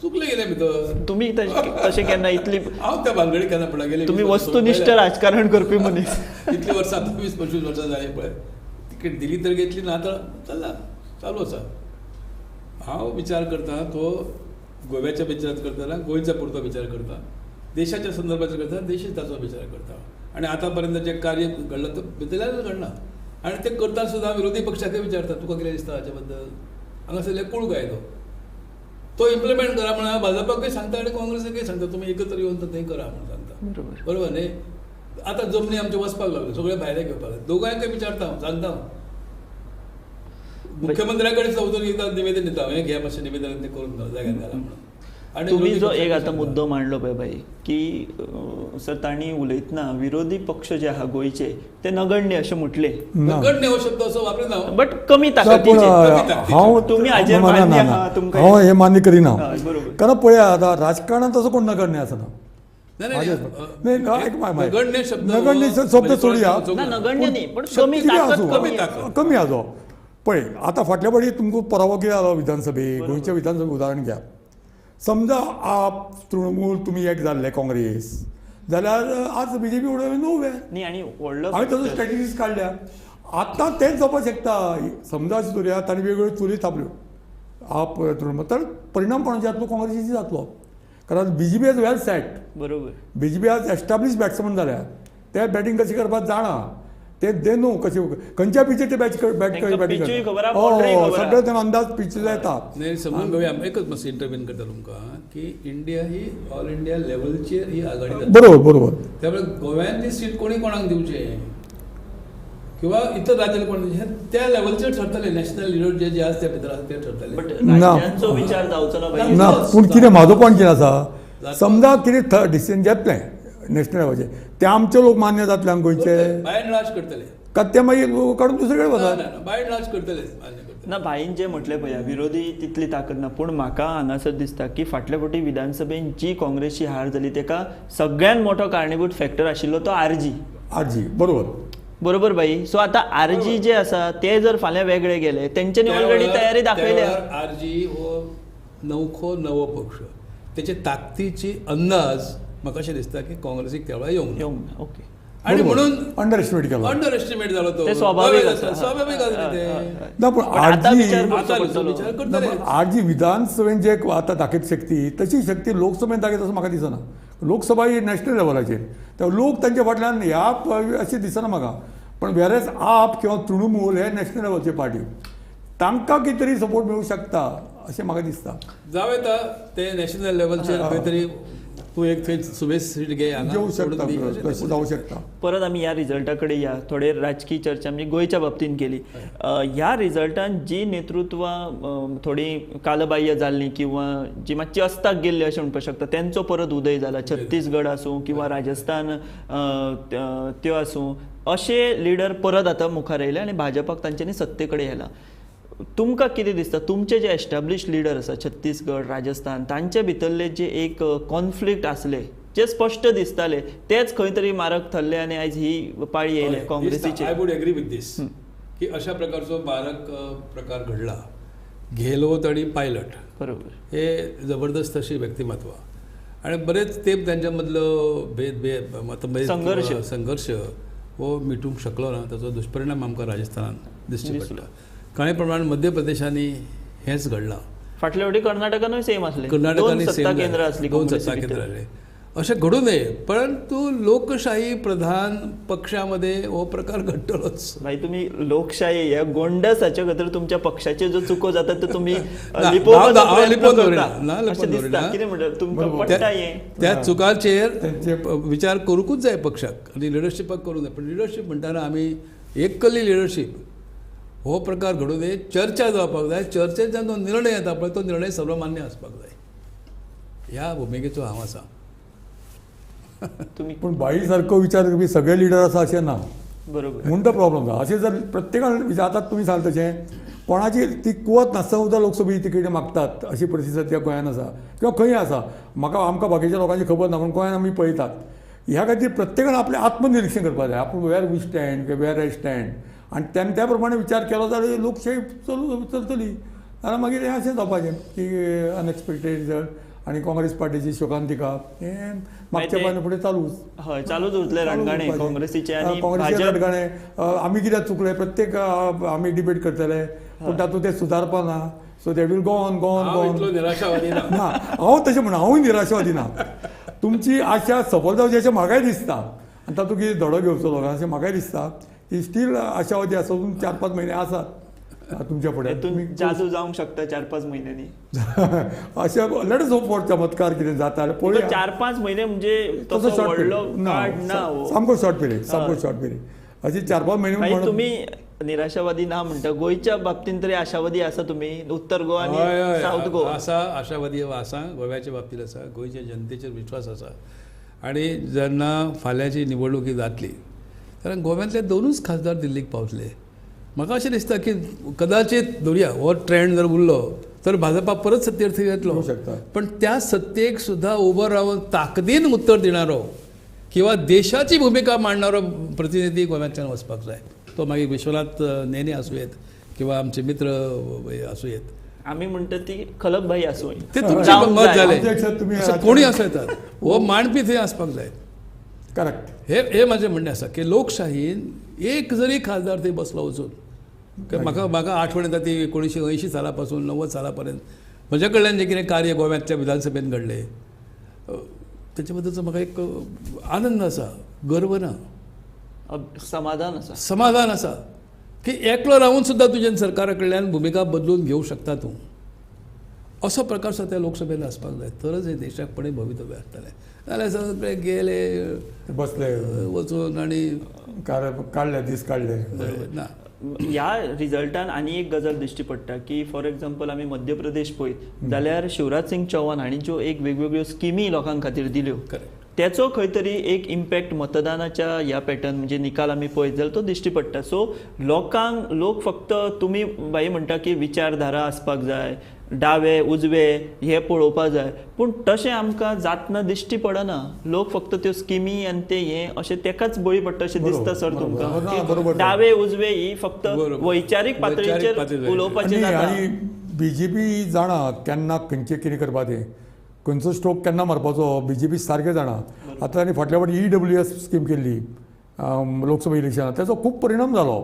चुकलें गेलें भितर. तुमी तशें केन्ना इतली हांव त्या भानगडीक केन्ना पडला गेले? तुमी वस्तुनिश्ठ राजकारण करपी मनीस. इतलीं वर्सां, आतां 20-25 वर्सां जालीं पळय, तिकेट दिली तर घेतली, ना तर चल्ला चालू आसा. हांव विचार करता तो गोव्याच्या विचार करतना गोंयच्या पुरतो विचार करता, देशाच्या संदर्भाचेर करता, देशहिताचो विचार करता, आनी आतां पर्यंत जें कार्य घडलां तें भितरल्यानच घडलां, आनी तें करता सुद्दां विरोधी पक्षाकय विचारता तुका कितें दिसता हाचे बद्दल, हांगासरले कूळ कायदो तो इम्प्लिमेंट करा म्हणून भाजपाकय सांगता आनी काँग्रेसीकय सांगता, तुमी एकत्र येवन तें करा म्हणून सांगता. बरोबर न्ही? आतां जमनी आमच्यो वचपाक लागल्यो, सगळे भायले घेवपाक लागले, दोगांयकय विचारता हांव, सांगता हांव, मुख्यमंत्र्या कडेन वचून एकदां निवेदन दिता, हें घे मातशें निवेदन तें करून जाग्यार घाला म्हणून. आनी तुमी जो एक आतां मुद्दो मांडलो पळय भाई की सर तांणी उलयतना विरोधी पक्ष जे आहा गोंयचे ते नगण्य अशें म्हटलें, नगण्य हो शब्द असो वापरिना, बट कमी ताकदीचे. हांव तुमी हाजेर मान्य आहा? तुमकां हांव हें मान्य करिना, कारण पळया आतां राजकारणांत तसो कोण नगण्य आसना. नगण्य शब्द सोडया, नगण्य न्ही पण कमी ताकद, कमी आसो. पळय आतां फाटल्या फावटी तुमकां पराभव कितें जालो विधानसभेक, गोंयच्या विधानसभेक उदाहरण घ्या, समजा आप तृणमूल तुमी एक जाल्ले काँग्रेस जाल्यार आज बीजेपी उडोवप नो वे न्ही. आनी व्हडलो हांवें ताजो स्ट्रेटजीस काडल्या, आतां तेंच जावपाक शकता. समजा अशें धरुया तांणी वेगवेगळ्यो चुली थापल्यो आप तृणमूल, तर परिणाम कोणाचो जातलो? काँग्रेसीचो जातलो, कारण बीजेपी is well set. बरोबर, बीजेपी आज एस्टाब्लीश बॅट्समन जाल्या, ते बॅटींग कशी करपाक जाणा, ते they know कशें खंयच्या पिचेर ते बॅट बॅटिंग सगळें तें अंदाज पिचीचो येता. नाही समजून घेवया, एकच मातशें इंटरव्हीन करता तुमकां की इंडिया ही ऑल इंडिया लेवलचेर ही आघाडी जाता. बरोबर बरोबर, त्यामुळे गोव्यान ती सीट कोणी कोणाक दिवचे किंवा इतर राज्यान कोण दिवचे त्या लेवलचेर ठरतले, नॅशनल लिडर जे जे आसा त्या भितर आसा ते ठरतले. बट राज्यांचो विचार जावचो ना. ना, पूण कितें म्हाजो पॉयंट कितें आसा, समजा कितें डिसिजन घेतलें नॅशनल लेवलाचेर ते आमचे लोक मान्य जातले आमकां गोंयचे, बाय एंड लार्ज करतले का ते मागीर काडून दुसरे कडेन वतात? बाय एंड लार्ज करतले, मान्य करतले. ना भाईन जें म्हटलें पळय विरोधी तितली ताकद ना, पूण म्हाका हांगासर दिसता की फाटल्या फावटी विधानसभेन जी काँग्रेसची हार जाली तेका सगळ्यात मोठो कारणीभूत फॅक्टर आशिल्लो तो आरजी. आरजी बरोबर बरोबर भाई. सो आतां आरजी जे आसा ते जर फाल्यां वेगळे गेले, तेंच्यांनी ऑलरेडी तयारी दाखयल्या. आरजी हो नवखो नवो पक्ष, तेचे ताकदीची अंदाज म्हाका अशें दिसता की काँग्रेसीक त्या वेळार येवंक ना. ओके, आनी म्हणून अंडर एस्टिमेट केलो, अंडर एस्टिमेट जालो तो, ते स्वाभावीक आसा, स्वाभावीक आसा ते. ना पण आरजी विधानसभेन जे आतां दाखयत शक्ती तशी शक्ती लोकसभेन दाखयत असो म्हाका दिसना. लोकसभा ही नॅशनल लेवलाचेर, त्या लोक तांच्या फाटल्यान ह्या अशें दिसना म्हाका. पण वेरेज आप किंवा तृणमूल हे नॅशनल लेवलचे पार्टी, तांकां कितें तरी सपोर्ट मेळूंक शकता अशें म्हाका दिसता. जावं येता ते नॅशनल लेवलचेर खंय तरी तूं एक थंय सुबेज सीट घे हांगा घेवं सोडून शकता दी, अशें तशें जावं शकता. परत आमी ह्या रिजल्टा कडेन या. थोडे राजकीय चर्चा म्हणजे गोंयच्या बाबतींत केली. ह्या रिजल्टान जी नेतृत्वां थोडी कालबाह्य जाल्लीं किंवा जी मातशी अस्ताक गेल्ली अशें म्हणपाक शकता तेंचो परत उदय जाला. छत्तीसगड आसूं किंवा राजस्थान त्यो आसूं, अशे लिडर परत आतां मुखार येयले आनी भाजपाक तांच्यांनी सत्ते कडेन येला. तुमकां कितें दिसता तुमचे जे एस्टाब्लिश लिडर आसा छत्तीसगड राजस्थान तांचे भितरले जे एक कॉन्फ्लिक्ट आसले जे स्पश्ट दिसताले तेच खंय तरी मारक थरले आनी आयज ही पाळी येयले काँग्रेसीचे? I would agree with this की अशा प्रकारचो मारक प्रकार घडला. गेहलोत आणि पायलट बरोबर हे जबरदस्त अशी व्यक्तिमत्व आणि बरेच तेंप त्यांच्या मदलो भेद मतभेद संघर्ष हो मिटूंक शकलो ना. ताचो दुष्परिणाम आमकां राजस्थानान दिश्टी पडटा. कांय प्रमाण मध्य प्रदेशांनी हेंच घडलां. फाटल्या फावटी कर्नाटकानूय सेम आसलें. कर्नाटकानूय सत्ता केंद्र आसली, दोन सत्ता केंद्र आसले. अशें घडूं नये, परंतु लोकशाही प्रधान पक्षामध्ये हो प्रकार घडटलोच. भाई तुम्ही लोकशाही ह्या गोंडसाच्या खातीर तुमच्या पक्षाचे जो चुको जातात ते तुम्ही लिपोवपाचो प्रयत्न करता अशें दिसता. कितें म्हणटा तुमकां पडटा हें? त्या चुकांचेर विचार करूंकूच जाय पक्षाक आनी लिडरशिपाक करूंक जाय. पण लिडरशीप म्हणटाना आमी एककल्ली लिडरशीप हो प्रकार घडूं नये. चर्चा जावपाक जाय. चर्चेच्यान जो निर्णय येता पळय तो निर्णय सर्वमान्य आसपाक जाय. ह्या भुमिकेचो हांव आसा. तुम्ही पूण बाई सारको विचार करपी सगळे लिडर आसा अशें ना. बरोबर म्हूण तो प्रॉब्लम जाता. अशें जर प्रत्येकान विचार आतां तुमी सांगता तशें कोणाची ती कुवत नासतना सुद्दां लोकसभेची तिकेटी मागतात अशी परिस्थिती सद्या गोंयांत आसा किंवा खंय आसा. म्हाका आमकां बाकीच्या लोकांची खबर ना, पूण गोंयांत आमी पळयतात. ह्या खातीर प्रत्येकान आपलें आत्मनिरिक्षण करपाक जाय. आपूण वेर we stand where I stand आनी तेन्ना त्या प्रमाणे विचार केलो जाल्यार लोकशाही चलतली. जाल्यार मागीर हें अशें जावपाचें की अनएक्सपेक्टेड रिजल्ट आनी काँग्रेस पार्टीची शोकांतिका हें मागच्या पावना फुडें चालूच. हय चालूच उरतलें रणगाणें काँग्रेसीचें आनी काँग्रेसीचें रणगाणें. आमी कित्याक चुकले प्रत्येक आमी डिबेट करतले पूण तातूंत तें सुदारपा ना. So they will go on go on go on. निराशावादी ना हांव तशें म्हणना, हांवूय निराशावादी ना. तुमची आशा सफल जावची अशें म्हाकाय दिसता आनी तातूंत कितें धडो घेवचो लोकांक अशें म्हाकाय दिसता की स्टील आशावादी आसा. अजून 4-5 म्हयने आसात तुमच्या फुडें. जादू जावंक शकता 4-5 म्हयन्यांनी. अशें let us hope for चमत्कार कितें जाता पळोवया. 4-5 म्हयने म्हणजे तसो शॉर्ट व्हडलो पिरियड काळ ना, सामको शॉर्ट पिरियड, सामको शॉर्ट पिरियड. अशें 4-5 म्हयने. तुमी निराशावादी ना म्हणटा, गोंयच्या बाबतींत तरी आशावादी आसा तुमी? उत्तर गोवा आनी सावथ गोवा आसा, आशावादी आसा. गोव्याच्या बाबतींत आसा, गोंयच्या जनतेचेर विश्वास आसा. आनी जेन्ना फाल्यांची निवडणुकी जातली कारण गोव्यांतले 2 खासदार दिल्लीक पावतले. म्हाका अशें दिसता की कदाचित धरुया हो ट्रेंड जर उरलो तर भाजपा परत सत्तेर थंय येतलो शकता. पण त्या सत्तेक सुद्दां उबो रावन ताकदीन उत्तर दिणारो किंवा देशाची भुमिका मांडणारो प्रतिनिधी गोव्यांतल्यान वचपाक जाय. तो मागीर विश्वनाथ नेने आसूं येत किंवा आमचे मित्र आसूं येत. आमी म्हणटा ती खलप भाई आसूं, ते तुमचें मत जालें, कोणूय आसूं येतात, हो मांडपी थंय आसपाक जाय. करेक्ट. हे हे म्हाजें म्हणणें आसा की लोकशाहीन एक जरी खासदार थंय बसलो वचून, म्हाका म्हाका आठवण येता ती 1980 साला पासून 90 साला पर्यंत म्हज्या कडल्यान जें कितें कार्य गोव्यांतल्या विधानसभेन घडलें तेच्या बद्दलचो म्हाका एक आनंद आसा, गर्व ना, समाधान आसा. समाधान आसा की एकलो रावून सुद्दां तुज्यान सरकारा कडल्यान भुमिका बदलून घेवंक शकता तूं. असो प्रकार सुद्दां त्या लोकसभेन आसपाक जाय, तरच हें देशाक पणे भवितव्य आसतलें. नाजाल्यार सगळे गेले बसले वचून आनी काडले दीस काडले. बरोबर ना. ह्या रिजल्टान आनी एक गजाल दिश्टी पडटा की फॉर एग्जाम्पल आमी मध्य प्रदेश पळयत जाल्यार शिवराज सिंग चौहान हांणी ज्यो एक वेगवेगळ्यो स्किमी लोकां खातीर दिल्यो त्याचो खंय तरी एक इम्पॅक्ट मतदानाच्या ह्या पॅटर्न म्हणजे निकाल आमी पळयत जाल्यार तो दिश्टी पडटा. सो लोकांक लोक फक्त तुमी बाई म्हणटा की विचारधारा आसपाक जाय, डावे उजवे हे पळोवपाक जाय, पूण तशें आमकां जातना दिश्टी पडना. लोक फक्त त्यो स्किमी आनी ते हे अशें तेकाच बळी पडटा अशें दिसता सर तुमकां? डावे उजवे ही फक्त वैचारीक पातळीचेर उलोवपाचें जाता. आनी बीजेपी जाणा केन्ना खंयचें कितें करपा तें, खंयचो स्ट्रोक केन्ना मारपाचो बीजेपी सारकें जाणा. आतां तांणी फाटल्या फावटी EWS scheme केल्ली लोकसभा इलेक्शनाक, ताचो खूब परिणाम जालो.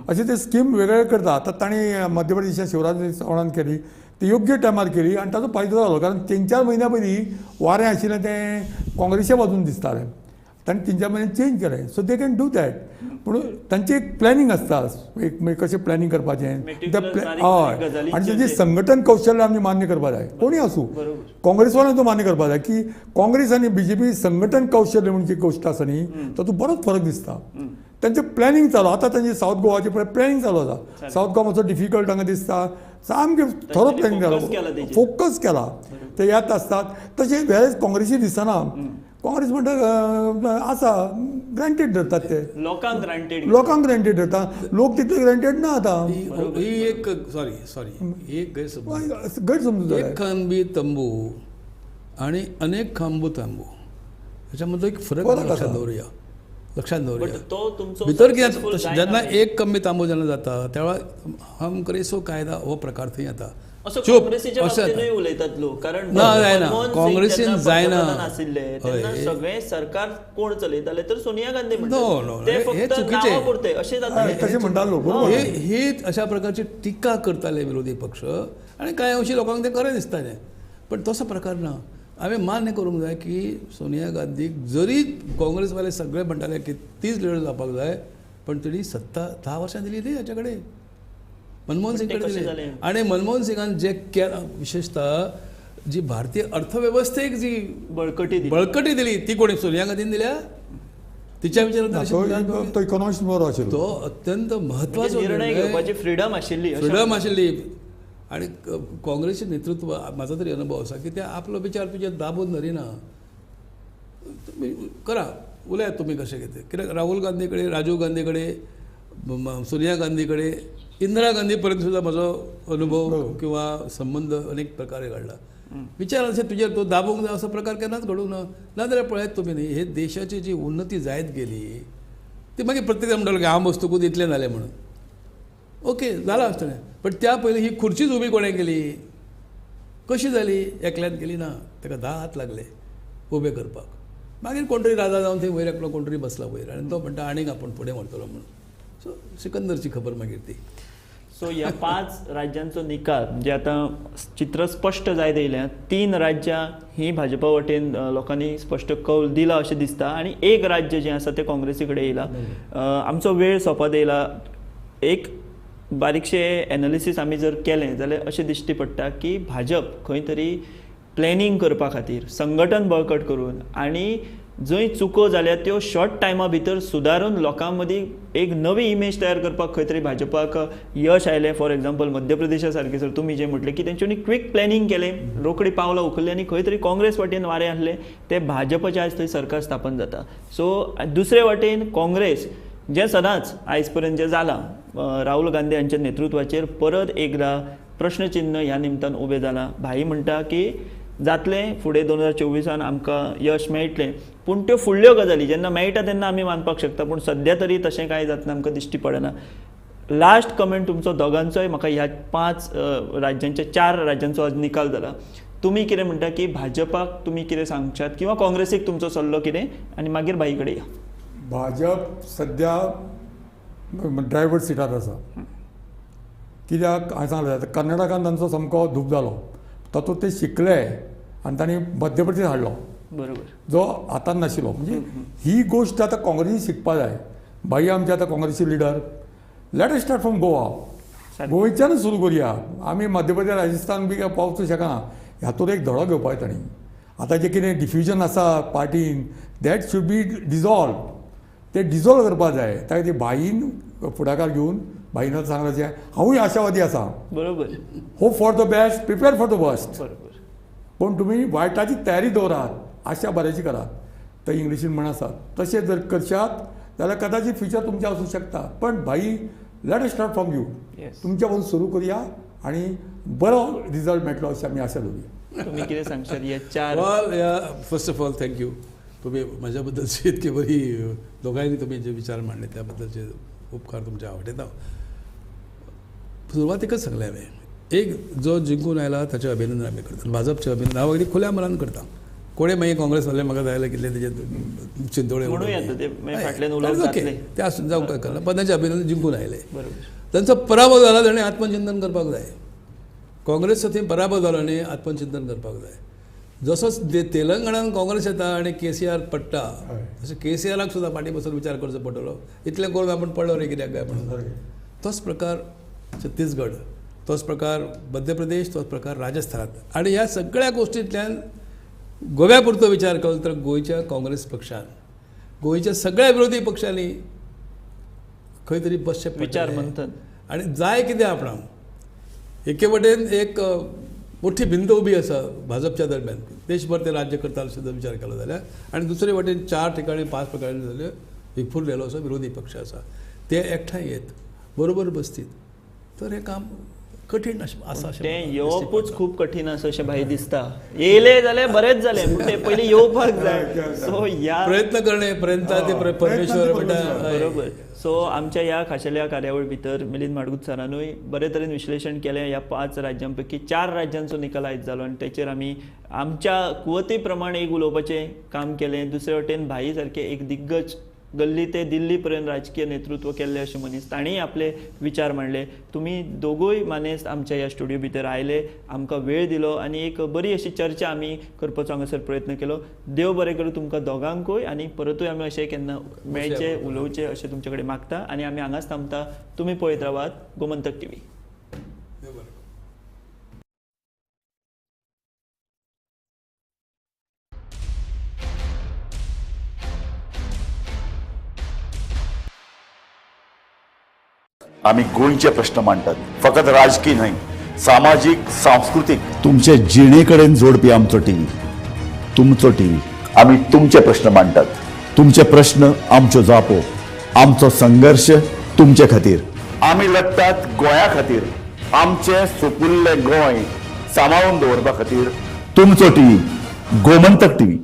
अशें ते स्कीम वेगळे करता. आतां तांणी मध्य प्रदेशांत शिवराज चौहानान केली ती योग्य टायमार केली आनी ताचो फायदो जालो. कारण 3-4 म्हयन्या पयलीं वारें आशिल्लें तें काँग्रेसीच्या बाजून दिसतालें. तांणी 3-4 म्हयन्यान चेंज केलें. So they can do that. पूण तांचें एक प्लॅनिंग आसता, एक मागीर कशें प्लॅनिंग करपाचें, हय, आनी तेंचें संघटन कौशल्य आमी मान्य करपाक जाय. कोणूय आसूं, काँग्रेसवाल्यान तो मान्य करपाक जाय की काँग्रेस आनी बीजेपी संघटन कौशल्य म्हणजे गोश्ट आसा न्ही, तातूंत बरोच फरक दिसता. तांचें प्लॅनिंग चालू आतां, तांचे सावथ गोवाचें पळय प्लॅनिंग चालू आसा. सावथ गोवा मातसो डिफिकल्ट हांगा दिसता, सामकें थोडो प्लॅनिंग जालो, फोकस केला, ते येत आसतात. तशें वेळेस काँग्रेसी दिसना. काँग्रेस म्हणटा आसा ग्रांटेड धरतात ते, लोकांक ग्रांटेड, लोकांक ग्रांटेड धरता, लोक तितले ग्रांटेड ना आतां. ही एक सॉरी सॉरी एक गैरसमज, गैरसमजूत. एक खांबी तंबू आणि अनेक खांबू तांबू ह्याच्यामधलो एक फरक लक्षात दवरूया, लक्षात दवरूया. तो तुमचो भितर कितें जेन्ना एक कमी तांबू जेन्ना जाता तेव्हा हम करे सो कायदा हो प्रकार थंय येता. असो काँग्रेसीच्या बाबतींतूय उलयतात लोक, कारण ना जायना काँग्रेसीन जायना आशिल्ले तेन्ना सगळें सरकार कोण चलयताले तर सोनिया गांधी. नो नो, हे चुकीचें अशें जाता, तशें म्हणटाले लोक. ही अशा प्रकारची टिका करताले विरोधी पक्ष आनी कांय अंशी लोकांक तें खरें दिसतालें, पण तसो प्रकार ना. हांवें मान्य करूंक जाय की सोनिया गांधीक जरी काँग्रेसवाले सगळे म्हणटाले की तीच लिडर जावपाक जाय, पण तिणी सत्ता 10 वर्सां दिली ती हाच्या कडेन, मनमोहन सिंग कडेन दिली. आनी मनमोहन सिंगान जे केलां, विशेषतः जी भारतीय अर्थवेवस्थेक जी बळकटी दिली ती कोणी सोनिया गांधीन दिल्या? तिच्या विचारान तो इकॉनॉमिस्ट बरो आशिल्लो, तो अत्यंत म्हत्वाचो निर्णय घेवपाची फ्रिडम आशिल्ली, फ्रिडम आशिल्ली. आनी काँग्रेसचें नेतृत्व, म्हाजो तरी अनुभव आसा की ते आपलो विचार तुजेर दाबून धरिना. तुमी करा, उलयात तुमी कशें कितें. कित्याक राहुल गांधी कडेन, राजीव गांधी कडेन, सोनिया गांधी कडेन, इंदिरा गांधी पर्यंत सुद्दां म्हजो अनुभव किंवा संबंद अनेक प्रकारे घडला. विचार अशें तुजेर तो दाबूंक जाय असो प्रकार केन्नाच घडूंक ना. नाजाल्यार पळयात तुमी न्ही, हे देशाची जी उन्नती जायत गेली ती मागीर प्रत्येक जाण म्हणटालो की हांव बसतकूच इतलें जालें म्हणून. ओके जालां आसतलें, पण त्या पयलीं ही खुर्चीच उबी कोणें केली, कशी जाली? एकल्यान केली ना, ताका 10 हात लागले उबे करपाक. मागीर कोण तरी राजा जावन थंय वयर एकलो कोण तरी बसला वयर आनी तो म्हणटा आनीक आपूण फुडें व्हरतलो म्हणून. सो सिकंदरची खबर मागीर ती. सो ह्या 5 राज्यांचो निकाल म्हणजे आतां चित्र स्पश्ट जायत येयलें. 3 राज्यां ही भाजपा वटेन लोकांनी स्पश्ट कौल दिला अशें दिसता आनी एक राज्य जें आसा तें काँग्रेसी कडेन येयलां. आमचो वेळ सोंपत येयला. एक बारीकशें एनालिसीस आमी जर केलें जाल्यार अशें दिश्टी पडटा की भाजप खंय तरी प्लॅनिंग करपा खातीर संघटन बळकट करून आनी जंय चुको जाल्या त्यो शॉर्ट टायमा भितर सुदारून लोकां मदीं एक नवी इमेज तयार करपाक खंय तरी भाजपाक यश आयलें. फॉर एग्जाम्पल मध्य प्रदेशा सारकें सर तुमी जें म्हटलें की तेंच्यांनी क्विक प्लॅनिंग केलें, रोखडी पावलां उखल्लीं आनी खंय तरी काँग्रेस वाटेन वारें आसलें तें भाजपाचें आयज थंय सरकार स्थापन जाता. सो दुसरे वाटेन काँग्रेस जें सदांच आयज पर्यंत जें जालां राहुल गांधी हांच्या नेतृत्वाचेर परत एकदां प्रश्नचिन्ह ह्या निमतान उबें जालां. भाई म्हणटा की जातलें फुडें 2024 आमकां यश मेळटलें, पूण त्यो फुडल्यो गजाली जेन्ना मेळटा तेन्ना आमी मानपाक शकता, पूण सद्या तरी तशें कांय जातना आमकां दिश्टी पडना. लास्ट कमेंट तुमचो दोगांचोय म्हाका ह्या 5 राज्यांच्या 4 राज्यांचो आज निकाल जाला, तुमी कितें म्हणटा की भाजपाक तुमी कितें सांगशात किंवा काँग्रेसीक तुमचो सल्लो कितें, आनी मागीर भाई कडेन या. भाजप सद्या ड्रायव्हर सिटार आसा, कित्याक हांवें सांगलें कर्नाटकान तांचो सामको धूप जालो, तातूंत ते शिकले आनी तांणी मध्य प्रदेश हाडलो, बरोबर, जो हातान नाशिल्लो. म्हणजे ही गोश्ट आतां काँग्रेसी शिकपा जाय. भाई आमचे आतां काँग्रेसी leader, let us start from Goa, गोंयच्यानूच सुरू करुया. आमी मध्य प्रदेश राजस्थान बी पावचो शकना, हातूंत एक धडो घेवपाक जाय तांणी. आतां जें कितें डिफ्युजन आसा पार्टीन, that should be dissolve, ते डिजॉल्व करपाक जाय. त्या खातीर भाईन फुडाकार घेवन भाईन सांगलां जें हांवूय आशावादी आसा, बरोबर, hope for the best, prepare for the worst, बरोबर, पूण तुमी वायटाची तयारी दवरात, आशा बऱ्याची करात. तर इंग्लिशीन म्हण आसा, तशें जर करशात जाल्यार कदाचित फ्युचर तुमचें आसूं शकता. पण भाई let us start from you, तुमच्या पासून सुरू करुया आनी बरो रिजल्ट मेळटलो अशी आमी आशा दवरुया. तुमी कितें सांगशात ह्या 4? First of all thank you, तुमी म्हज्या बद्दलची इतकी बरी दोगांयनी तुमी जे विचार मांडले त्याबद्दलचे उपकार तुमचे आवडटा. सुरवातीकच सांगलें हांवें, एक जो जिंकून आयला ताचें अभिनंदन आमी करतात, भाजपचें अभिनंदन हांव अगदी खुल्या मनान करता. कोणे मागीर काँग्रेसवाले म्हाका जाय जाल्यार कितले तेजे चिंतोळे ओके ते आसून जावं काय करना, पण तांचें अभिनंदन जिंकून आयले. तांचो पराभव जाला ताणें आत्मचिंतन करपाक जाय. काँग्रेसचो थंय पराभव जालो न्ही, आत्मचिंतन करपाक जाय. जसोच तेलंगणान काँग्रेस येता आनी केसीआर पडटा तशें केसीआराक सुद्दां फाटीं बसून विचार करचो पडटलो, इतलें करून आपूण पडलो रे कित्याक काय म्हणून. तोच प्रकार छत्तीसगड, तोच प्रकार मध्य प्रदेश, तोच प्रकार राजस्थानात. आनी ह्या सगळ्या गोश्टींतल्यान गोव्या पुरतो विचार केलो तर गोंयच्या काँग्रेस पक्षान, गोंयच्या सगळ्या विरोधी पक्षांनी खंय तरी बसचें विचार मंथन आनी जाय कितें आपणाक. एके वटेन एक मोठी भिंत उबी आसा भाजपच्या दरम्यान, देशभर ते राज्य करता अशें जर विचार केलो जाल्यार, आनी दुसरे वटेन 4 ठिकाणी 5 ठिकाणी जाल्यार विखुरलेलो असो विरोधी पक्ष आसा, ते एकठांय येत बरोबर बसतीत तर हें काम कठीण आसा. तें येवपूच खूब कठीण आसा अशें भाई दिसता. येयले जाल्यार बरेंच जालें, पूण तें पयलीं येवपाक जाय. सो ह्या प्रयत्न करणे पर्यंत ते परमेश्वर म्हणटा. बरोबर. सो आमच्या ह्या खाशेल्या कार्यावळी भितर मिलिंद माडगूत सरानूय बरे तरेन विश्लेशण केलें. ह्या 5 राज्यां पैकी 4 राज्यांचो निकाल आयज जालो आनी तेचेर आमी आमच्या कुवती प्रमाण एक उलोवपाचें काम केलें. दुसरे वटेन भाई सारके एक दिग्गज गल्ली ते दिल्ली पर्यंत राजकीय नेतृत्व केल्ले अशे मनीस, तांणीय आपले विचार मांडले. तुमी दोगूय मानेस्त आमच्या ह्या स्टुडियो भितर आयले, आमकां वेळ दिलो आनी एक बरी अशी चर्चा आमी करपाचो हांगासर प्रयत्न केलो. देव बरें करूं तुमकां दोगांकूय आनी परतूय आमी अशें केन्ना मेळचे उलोवचे अशें तुमचे कडेन मागता आनी आमी हांगाच थांबता. तुमी पळयत रावात गोमंतक टीव्ही. आमी गोंयचे प्रश्न मांडटात, फकत राजकीय न्हय, सामाजीक, सांस्कृतीक, तुमचे जिणे कडेन जोडपी आमचो टीव्ही, तुमचो टीव्ही. आमी तुमचे प्रश्न मांडटात, तुमचे प्रश्न आमच्यो जापो, आमचो संघर्श तुमचे खातीर. आमी लढटात गोंया खातीर, आमचें सुपुल्लें गोंय सांबाळून दवरपा खातीर. तुमचो टीव्ही, गोमंतक टीव्ही.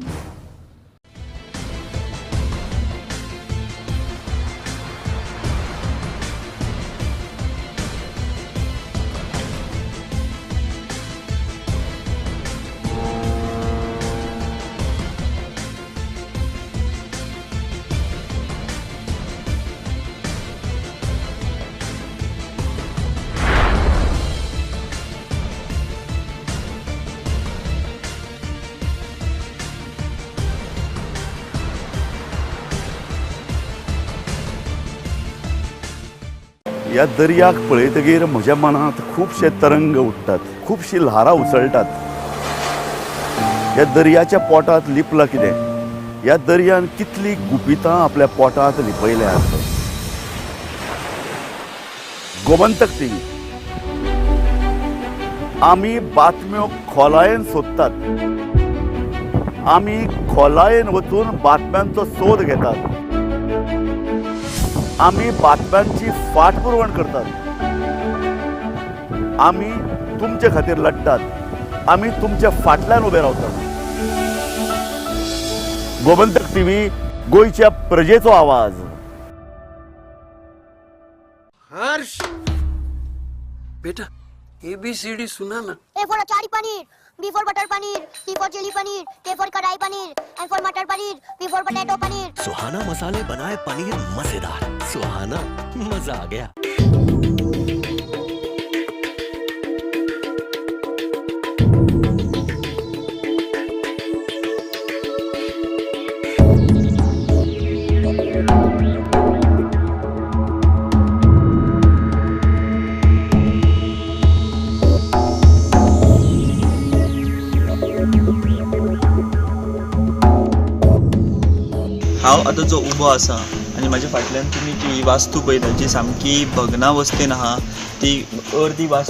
ह्या दर्याक पळयतगीर म्हज्या मनांत खुबशे तरंग उठ्ठात, खुबशी ल्हारां उसळटात. ह्या दर्याच्या पोटांत लिपलां कितें? ह्या दर्यान कितलीं गुपितां आपल्या पोटांत लिपयल्यांत. गोमंतक टीव्ही आमी बातम्यो खोलायेन सोदतात, आमी खोलायेन वचून बातम्यांचो सोद घेतात, आमी बातम्यांची फाटपुरवण करतात, आमी तुमचे खातीर लढटात, आमी तुमच्या फाटल्यान उबे रावतात. गोमंतक टीव्ही, गोंयच्या प्रजेचो आवाज. हर्ष बेटा ABCD सुना ना. A for achari paneer, B for butter paneer, C for chili paneer, K for kadai paneer, M for matar paneer, P for potato paneer. Suhana मसाले बनाए पनीर मजेदार. सुहाना मजा आ गया. हांव आतां जो उबो आसा आनी म्हाज्या फाटल्यान तुमी जी वास्तू पळयता जी सामकी भग्नावस्थेन आहा, ती अर्दी वास्तू.